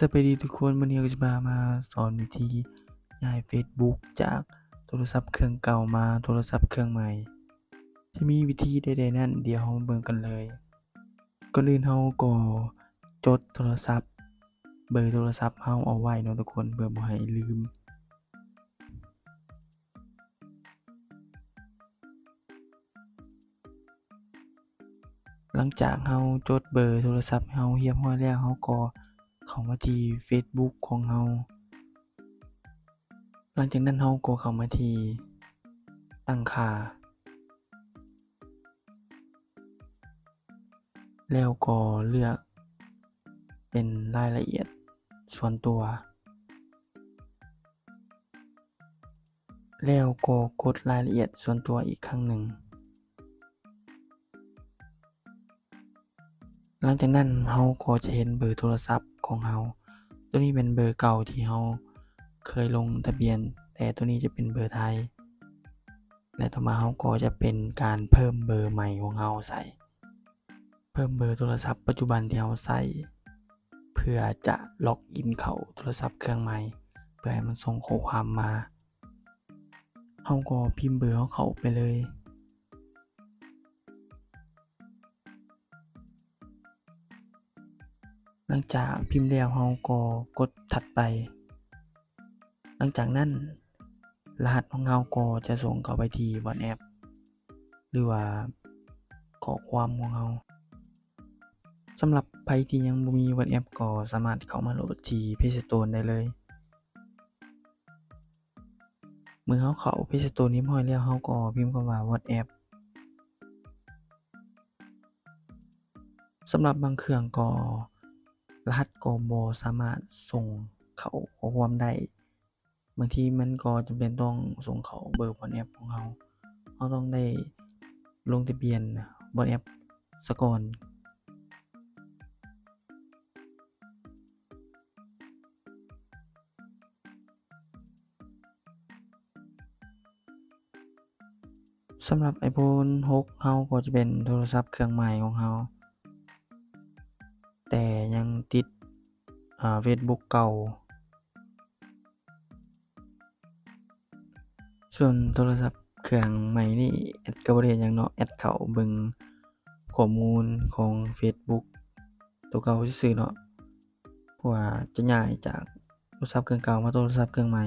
ສະບາຍດີທຸກຄົນ, ມື້ນີ້ເຮົາກໍຈະພາມາສອນວິທີຍ້າຍເຟສບຸກຈາກໂທລະສັບເຄື່ອງເກົ່າມາໂທລະສັບເຄື່ອງໃໝ່. ຈະມີວິທີໃດໆນັ້ນ ດຽວເຮົາມາເບິ່ງກັນເລີຍ. ກ່ອນອື່ນເຮົາກໍຈົດໂທລະສັບ, ເບີໂທລະສັບເຮົາເອົາໄວ້ເນາະທຸກຄົນ ເພື່ອບໍ່ໃຫ້ລືມ. ຫຼັງຈາກເຮົາຈົດເບີໂທລະສັບເຮົາຮຽບຮ້ອຍແລ້ວ, ເຮົາກໍເຂົ້າມາທີ່ເຟສບຸກຂອງເຮົາ. ຫຼັງຈາກນັ້ນເຮົາກໍເຂົ້າມາທີ່ຕັ້ງຄ່າ. ແລ້ວກໍເລືອກເປັນລາຍລະອຽດສ່ວນຕົວ ແລ້ວກໍກົດລາຍລະອຽດສ່ວນຕົວອີກຄັ້ງໜຶ່ງ. ຫຼັງຈາກນັ້ນເຮົາກໍຈະເຫັນເບີໂທລະສັບຂອງເຮົາ. ໂຕນີ້ເປັນເບີເກົ່າທີ່ເຮົາເຄີຍລົງທະບຽນ, ແຕ່ໂຕນີ້ຈະເປັນເບີໄທ. ແລະ ຕໍ່ມາເຮົາກໍຈະເປັນການເພີ່ມເບີໃໝ່ຂອງເຮົາໃສ່, ເພີ່ມເບີໂທລະສັບປັດຈຸບັນທີ່ເຮົາໃຊ້ ເພື່ອຈະລັອກອິນເຂົ້າໂທລະສັບເຄື່ອງໃໝ່ ເພື່ອໃຫ້ມັນສົ່ງຂໍ້ຄວາມມາ. ເຮົາກໍພິມເບີເຮົາເຂົ້າໄປເລີຍ. ຫຼັງຈາກພິມແລ້ວເຮົາກໍກົດຖັດໄປ. ຫຼັງຈາກນັ້ນລະຫັດຂອງເຮົາກໍຈະສົ່ງເຂົ້າໄປທີ່ວັອດແອັບ ຫຼືວ່າຂໍ້ຄວາມຂອງເຮົາ. ສຳລັບໃຜທີ່ຍັງບໍ່ມີວັອດແອັບກໍສາມາດເຂົ້າມາໂຫຼດທີ່ເພລສະໂຕໄດ້ເລີຍ. ເມື່ອເຮົາເຂົ້າເພລສະໂຕຮຽບຮ້ອຍແລ້ວ ເຮົາກໍພິມຄຳວ່າວັອດແອັບ. ສຳລັບບາງເຄື່ອງກໍລະຫັດກໍບໍ່ສາມາດສົ່ງເຂົ້າຂໍ້ຄວາມໄດ້. ບາງທີມັນກໍຈຳເປັນຕ້ອງສົ່ງເຂົ້າເບີວັອດແອັບຂອງເຮົາ. ເຮົາຕ້ອງໄດ້ລົງທະບຽນວັອດແອັບສາກ່ອນ. ສຳລັບໄອໂຟນຫົກເຮົາກໍຈະເປັນໂທລະສັບເຄື່ອງໃໝ່ຂອງເຮົາ ແຕ່ຍັງຕິດ ອາ ເຟສບຸກເກົ່າ. ສ່ວນໂທລະສັບເຄື່ອງໃໝ່ນີ້ແອັດກໍບໍ່ໄດ້ເຮັດຫຍັງເນາະ, ແອັດເຂົ້າເບິ່ງຂໍ້ມູນຂອງເຟສບຸກໂຕເກົ່າຊື່ໆເນາະ, ເພາະວ່າຈະຍ້າຍຈາກໂທລະສັບເຄື່ອງເກົ່າມາໂທລະສັບເຄື່ອງໃໝ່.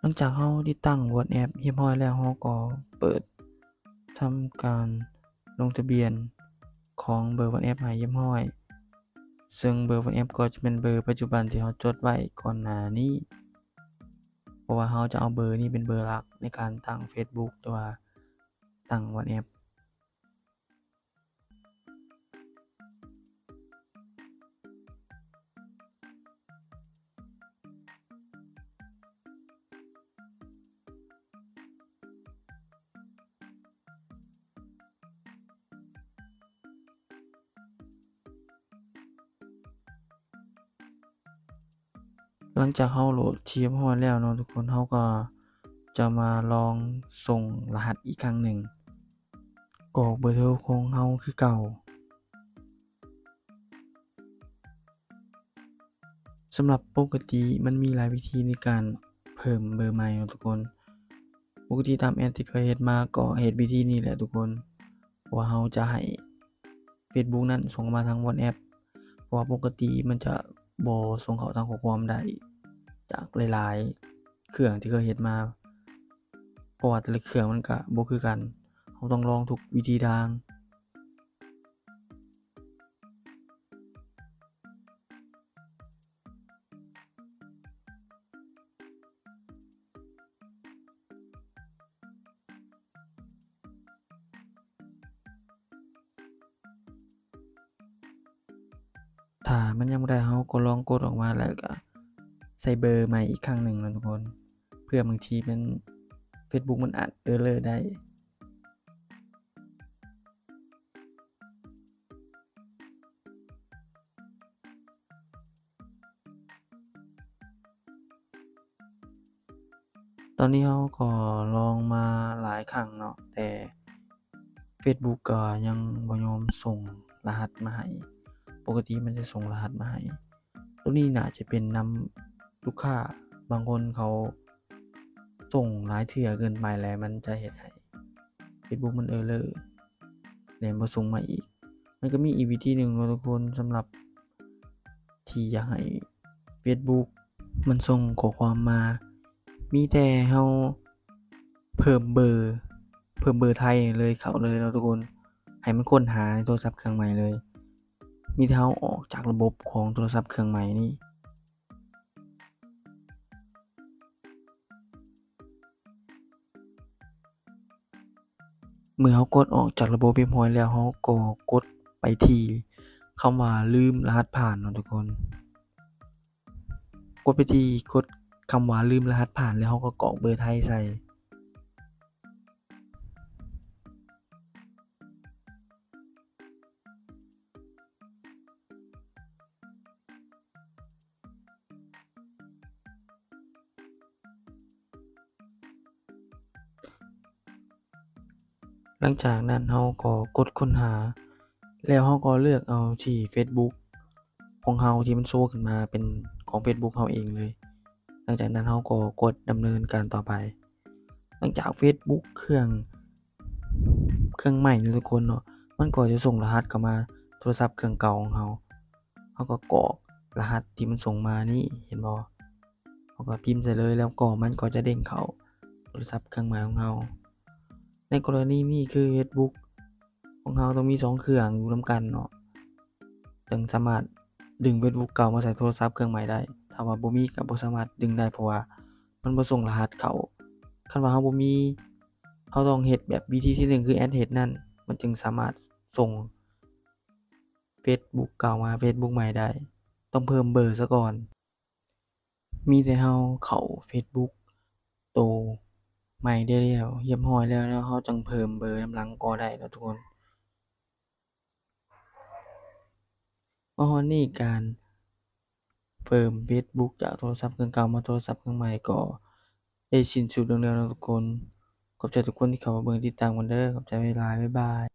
ຫຼັງຈາກເຮົາຕິດຕັ້ງວັອດແອັບຮຽບຮ້ອຍແລ້ວ, ເຮົາກໍເປີດທຳການລົງທະບຽນຂອງເບີວັອດແອັບໃຫ້ຮຽບຮ້ອຍ, ເຊິ່ງເບີວັອດແອັບກໍຈະເປັນເບີປັດຈຸບັນທີ່ເຮົາຈົດໄວ້ກ່ອນໜ້ານີ້, ເພາະວ່າເຮົາຈະເອົາເບີນີ້ເປັນເບີຫຼັກໃນການຕັ້ງເຟສບຸກ ຫຼືວ່າຕັ້ງວັອດແອັບ. ຫຼັງຈາກເຮົາໂຫຼດທີ່ຮຽບຮ້ອຍແລ້ວເນາະທຸກຄົນ, ເຮົາກໍຈະມາລອງສົ່ງລະຫັດອີກຄັ້ງໜຶ່ງ, ກອກເບີໂທຂອງເຮົາຄືເກົ່າ. ສຳລັບປົກກະຕິມັນມີຫຼາຍວິທີໃນການເພີ່ມເບີໃໝ່ເນາະທຸກຄົນ. ປົກກະຕິຕາມແອັດທີ່ເຄີຍເຮັດມາກໍເຮັດວິທີນີ້ແຫຼະທຸກຄົນ, ເພາະວ່າເຮົາຈະໃຫ້ ເຟສບຸກນັ້ນສົ່ງມາທາງວັອດແອັບ, ເພາະວ່າປົກກະຕິມັນຈະບໍ່ສົ່ງເຂົ້າທາງຂໍ້ຄວາມໄດ້. ຈາກຫຼາຍໆເຄື່ອງທີ່ເຄີຍເຮັດມາ ເພາະວ່າແຕ່ລະເຄື່ອງມັນກະບໍ່ຄືກັນ. ເຮົາຕ້ອງລອງທຸກວິທີທາງ. ຖ້າມັນຍັງບໍ່ໄດ້ ເຮົາກໍລອງກົດອອກມາ ແລ້ວກະໃສ່ເບີໃໝ່ອີກຄັ້ງໜຶ່ງເນາະທຸກຄົນ ເພື່ອບາງທີມັນ ເຟສບຸກມັນອາດເອີເລີໄດ້. ຕອນນີ້ເຮົາກໍລອງມາຫຼາຍຄັ້ງເນາະ ແຕ່ເຟສບຸກກໍຍັງບໍ່ຍອມສົ່ງລະຫັດມາໃຫ້. ປົກກະຕິມັນຈະສົ່ງລະຫັດມາໃຫ້. ໂຕນີ້ໜ້າຈະເປັນນຳລູກຄ້າ ບາງຄົນເຂົາສົ່ງຫຼາຍເທື່ອເກີນໄປ ແລ້ວມັນຈະເຮັດໃຫ້ເຟສບຸກມັນເອີເລີ ແລ້ວບໍ່ສົ່ງມາອີກ. ມັນກໍມີອີກວິທີໜຶ່ງເນາະທຸກຄົນ ສຳລັບທີ່ຢາກໃຫ້ເຟສບຸກມັນສົ່ງຂໍ້ຄວາມມາ ມີແຕ່ເຮົາເພີ່ມເບີ ເພີ່ມເບີໄທເລີຍ ເຂົ້າເລີຍເນາະທຸກຄົນ ໃຫ້ມັນຄົ້ນຫາໃນໂທລະສັບເຄື່ອງໃໝ່ເລີຍ. ມີແຕ່ເຮົາອອກຈາກລະບົບຂອງໂທລະສັບເຄື່ອງໃໝ່ນີ້. ເມື່ອເຮົາກົດອອກຈາກລະບົບຮຽບຮ້ອຍແລ້ວ ເຮົາກໍກົດໄປທີ່ຄຳວ່າລືມລະຫັດຜ່ານເນາະທຸກຄົນ. ກົດໄປທີ່ ກົດຄຳວ່າລືມລະຫັດຜ່ານ ແລ້ວເຮົາກໍກອກເບີໄທໃສ່. ຫຼັງຈາກນັ້ນເຮົາກໍກົດຄົ້ນຫາ ແລ້ວເຮົາກໍເລືອກເອົາທີ່ເຟສບຸກຂອງເຮົາທີ່ມັນໂຊຂຶ້ນມາເປັນຂອງເຟສບຸກເຮົາເອງເລີຍ. ຫຼັງຈາກນັ້ນເຮົາກໍກົດດຳເນີນການຕໍ່ໄປ. ຫຼັງຈາກເຟສບຸກເຄື່ອງ ເຄື່ອງໃໝ່ເນາະທຸກຄົນເນາະ ມັນກໍຈະສົ່ງລະຫັດເຂົ້າມາໂທລະສັບເຄື່ອງເກົ່າຂອງເຮົາ. ເຮົາກໍກອກລະຫັດທີ່ມັນສົ່ງມານີ້ ເຫັນບໍ່? ເຮົາກໍພິມໃສ່ເລີຍ ແລ້ວກໍມັນກໍຈະເດ້ງເຂົ້າໂທລະສັບເຄື່ອງໃໝ່ຂອງເຮົາ. ໃນກໍລະນີນີ້ຄືເຟສບຸກຂອງເຮົາຕ້ອງມີສອງເຄື່ອງຢູ່ນຳກັນເນາະ ຈຶ່ງສາມາດດຶງເຟສບຸກເກົ່າມາໃສ່ໂທລະສັບເຄື່ອງໃໝ່ໄດ້. ຖ້າວ່າບໍ່ມີກໍບໍ່ສາມາດດຶງໄດ້ ເພາະວ່າມັນບໍ່ສົ່ງລະຫັດເຂົ້າ. ຄັນວ່າເຮົາບໍ່ມີ ເຮົາຕ້ອງເຮັດແບບວິທີທີໜຶ່ງ ຄືແອັດເຮັດນັ້ນ ມັນຈຶ່ງສາມາດສົ່ງເຟສບຸກເກົ່າມາເຟສບຸກໃໝ່ໄດ້. ຕ້ອງເພີ່ມເບີຊະກ່ອນ. ມີແຕ່ເຮົາເຂົ້າເຟສບຸກໂຕໃໝ່ໄດ້ແລ້ວ ຮຽບຮ້ອຍແລ້ວ ແລ້ວເຮົາຈັ່ງເພີ່ມເບີນຳຫຼັງກໍໄດ້ເນາະທຸກຄົນ. ມາຮອດນີ້ການເພີ່ມເຟສບຸກຈາກໂທລະສັບເຄື່ອງເກົ່າມາໂທລະສັບເຄື່ອງໃໝ່ກໍໄດ້ສິ້ນສຸດລົງແລ້ວເນາະທຸກຄົນ. ຂອບໃຈທຸກຄົນທີ່ເຂົ້າມາເບິ່ງຕິດຕາມກັນເດີ. ຂອບໃຈຫຼາຍໆ. ບາຍບາຍ.